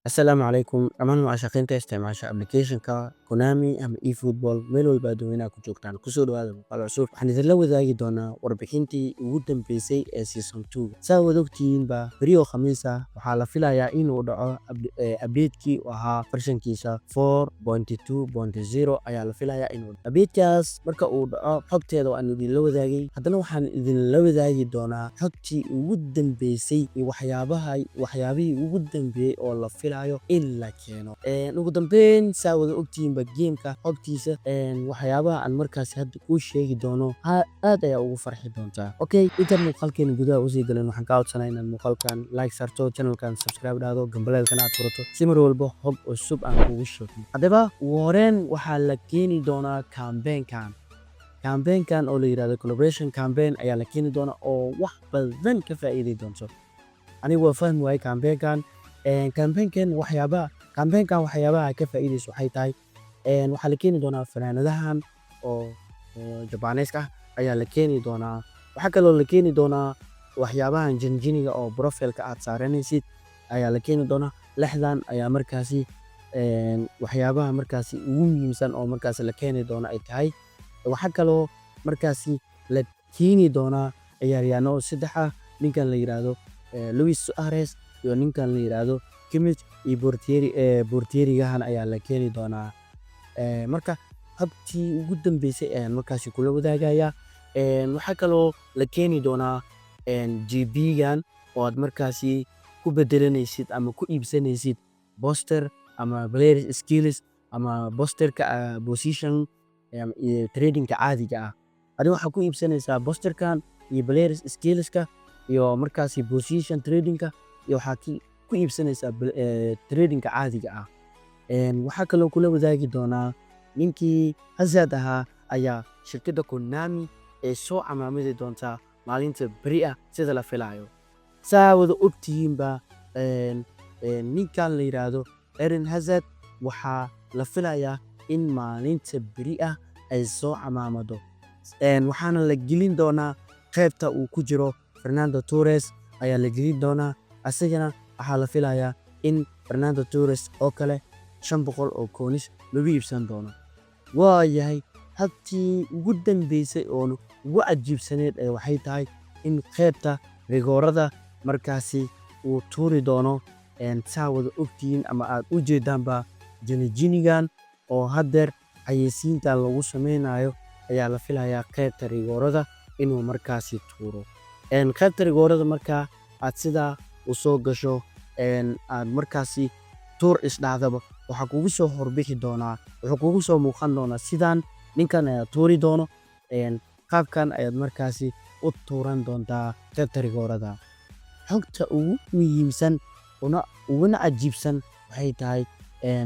Asalaamu calaykum dhammaan mucaashaqiinta isticmaasha application-ka Konami ama eFootball meel walba adduunyada ku joogtaan. Kusoo dhawaada muuqaal cusub. Waxaan idinla wadaagi doonaa warbixintii ugu dambeysay ee season 2. Saa wada ogtihiinba, beri oo Khamiis ah waxaa la filayaa inuu dhaco update-kii uu ahaa version-kiisa 4.2.0 ayaa la filayaa inuu update-kaas. Marka uu dhaco, xogteeda waan idinla wadaagay. Haddana waxaan idinla wadaagi doonaa xogtii ugu dambeysay iyo waxyaabihii ugu dambeeyey oo la filayo in la keeno. Ugu dambeyn, saa wada ogtihiinba, gameka xogtiisa, waxyaabaha aan markaasi hadda kuu sheegi doono aad ayaa ugu farxi doontaa. Okay, intaan muuqaalkeena gudaha usii galin, waxaan kaa codsanaa inaad muuqaalkan like saarto, channelkan subscribe dhahdo, gambaleelkana aad furato si mar walba xog cusub aan kugu sheegno. Haddaba, ugu horeen waxaa la keeni doonaa campaign-kan oo la yirahdo collaboration campaign ayaa la keeni doonaa oo wax badan ka faa'iidi doonto. Anigu waa fahmi waayey campaign-kan. Campaign-kan waxyaabaha campaign-kan waxyaabaha ka faa'iideyso waxay tahay, waxaa la keeni doonaa funaanadahan oo Jabaneeska ah ayaa la keeni doonaa. Waxaa kaloo la keeni doonaa waxyaabahan jinjiniga oo profile-ka aad saaranaysid ayaa la keeni doonaa. Lixdan ayaa markaasi waxyaabaha markaasi ugu muhiimsan oo markaasi la keeni doono ay tahay. Waxaa kaloo markaasi la keeni doonaa ciyaaryahanno saddex ah: ninkan la yiraahdo Luis Suarez iyo ninkan la yiraahdo Kimmich iyo Portierigahan ayaa la keeni doonaa. Marka xogtii ugu dambeysay ayaan markaasi kula wadaagayaa. Waxaa kaloo la keeni doonaa GP-gan oo aad markaasi ku bedelanaysid ama ku iibsanaysid booster ama player skills ama boosterka position iyo trading-ka caadiga ah. Adiga waxaa ku iibsanaysaa boosterkan iyo player skills-ka iyo markaasi position trading-ka iyo waxaa ku iibsanaysaa trading-ka caadiga ah. Waxaa kaloo kula wadaagi doonaa ninkii Hazard ahaa ayaa shirkadda Konami ay soo camaamadi doontaa maalinta beri ah sida la filayo. Saa wada ogtihiinba, ninkan la yiraahdo Eden Hazard waxaa la filayaa in maalinta beri ah ay soo camaamado. Waxaana la gelin doonaa qaybta uu ku jiro Fernando Torres ayaa la gelin doonaa. Asagana waxaa la filayaa in Fernando Torres oo kale 500 oo coins lagu iibsan doono. Waayahay, habtii ugu dambeysay oo ugu cajiibsaneed ee waxay tahay in qaybta rigoorada markaasi uu tuuri doono. Saa wada ogtihiin ama aad u jeedaanba, Jinijinigan oo haddeer xayeysiinta lagu sameynayo ayaa la filayaa qaybta rigoorada inuu markaasi tuuro. Qaybta rigoorada markaa aad sidaa u soo gasho, aad markaasi tuur isdhahdaba, waxaa kugu soo horbixi doonaa, wuxuu kugu soo muuqan doonaa sidaan. Ninkan ayaa tuuri doono. Qaabkan ayaad markaasi u tuuran doontaa qaybta rigoorada. Xogta ugu muhiimsan una uguna cajiibsan waxay tahay,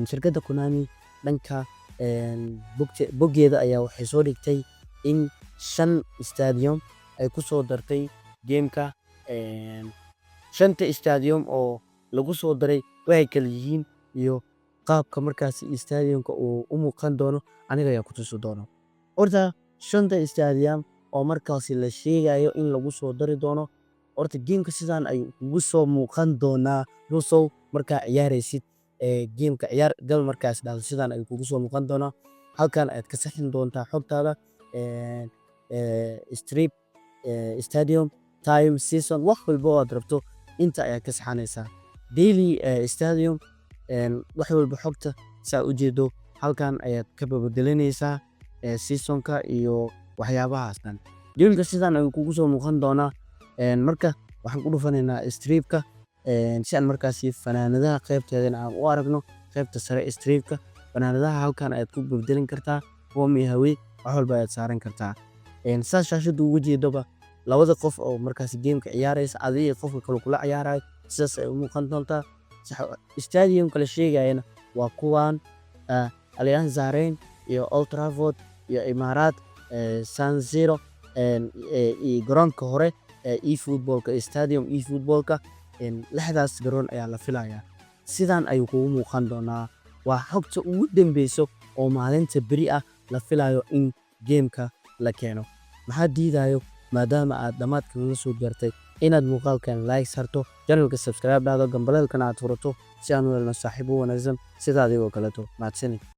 shirkadda Konami dhanka boggeeda ayaa waxay soo dhigtay in shan stadium ay ku soo dartay gameka. Shanta stadium oo lagu soo daray waxay kala yihiin iyo qaabka markaasi stadiumka uu u muuqan doono aniga ayaa ku tusi doono. Horta shanta stadium oo markaasi la sheegayo in lagu soo dari doono, horta gameka sidaan ayuu kugu soo muuqan doonaa. Rusow, markaa ciyaaraysid gameka, ciyaar gal markaas dhahdo, sidaan ayuu kugu soo muuqan doonaa. Halkan ayaad ka saxin doontaa xogtaada, strip, stadium, time, season, wax walba oo aad rabto inta ayaad ka saxanaysaa. Daily stadium, wax walba xogta saa u jeedo halkan ayaad ka babedelanaysaa, seasonka iyo waxyaabahaas dhan. Gameka sidan ayuu kugu soo muuqan doonaa. Marka waxaan ku dhufanaynaa stripka si aan markaasi fanaanadaha qaybteedana aan u aragno. Qaybta sare stripka fanaanadaha halkan ayaad ku bedelin kartaa, home iyo away, wax walba ayaad saaran kartaa. Saas shaashada ugu jeedoba, labada qof oo markaasi gameka ciyaaraysa, adiga iyo qofka kale kula ciyaarayo, sidaas ay u muuqan doontaa. Stadiumka la sheegayana waa kuwan: Allianz Arena iyo Old Trafford iyo Emirates, San Siro iyo garoonka hore ee eFootballka, stadium eFootballka. Lixdaas garoon ayaa la filayaa. Sidan ayuu kugu muuqan doonaa. Waa xogta ugu dambeyso oo maalinta beri ah la filayo in gameka la keeno. Maxaa diidayo maadaama aad dhammaadka nala soo gaartay? Inaad muuqaalkan like sarto, channelka subscribe dhahdo, gambaleelkana aad furato, si aan u helno saaxiibo wanaagsan sida adigoo kaleeto. Mahadsanid.